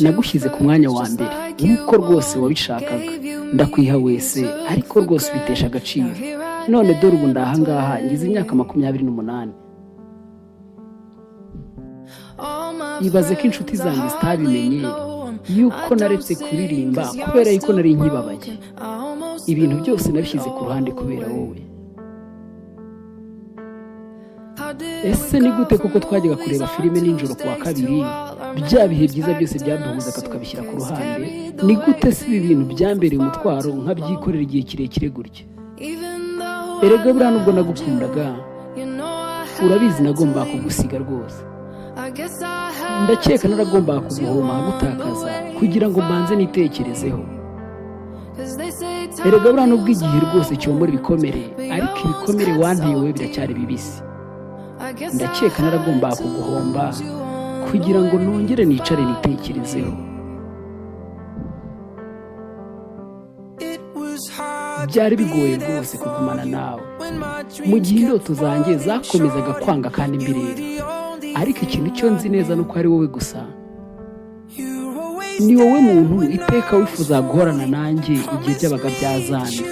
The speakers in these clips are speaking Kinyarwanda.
Nagushyize ku mwanya wa mbere nk'uko rwose wabishakaga, ndakwiha wese, ariko rwose ubitesha agaciro. None dore ubu ndahangaha, ngize imyaka 28. Ibaze ko inshuti zanjye zitabimenye yuko naretse kuririmba kubera yuko nari nkibabaye. Ibintu byose nabishyize ku ruhande kubera wowe. Ese ni gute koko twajyaga kureba filime nijoro ku wa kabiri, bya bihe byiza byose byaduhuzaga tukabishyira ku ruhande? Ni gute se ibi bintu byambereye umutwaro nkabyikorera igihe kirekire gutya? Erega buriya nubwo nagukundaga, urabizi nagombaga kugusiga rwose. Ndakeka naragombaga kuguhoma nkagutakaza kugira ngo mbanze nitekerezeho. Erega buriya nubwo igihe rwose cyomora ibikomere, ariko ibikomere wantewe biracyari bibisi. Ndakeka naragombaga kuguhomba kugira ngo nongere nicare nitekerezeho. Byari bigoye rwose kugumana nawe mu gihe indoto zanjye zakomezaga kwanga kandi mbireba. Ariko ikintu cyo nzi neza ni uko ari wowe gusa, ni wowe muntu iteka wifuza guhorana nanjye igihe byabaga byazambye,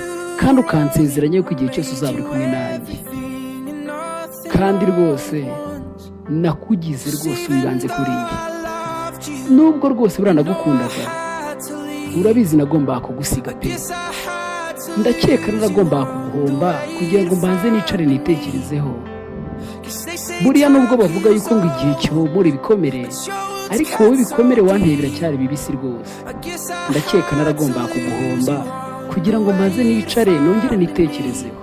kandi ukansezeranya yuko igihe cyose uzaba uri kumwe nanjye. Kandi rwose nakugize rwose wibanze kuri njye, nubwo rwose buriya nagukundaga, urabizi nagombaga kugusiga pe. Ndakeka naragombaga kuguhomba kugira ngo mbanze nicare nitekerezeho. Buriya nubwo bavuga yuko ngo igihe cyomora ibikomere, ariko wowe ibikomere wanteye biracyari bibisi rwose. Ndakeka naragombaga kuguhomba kugira ngo mbanze nicare nongere nitekerezeho.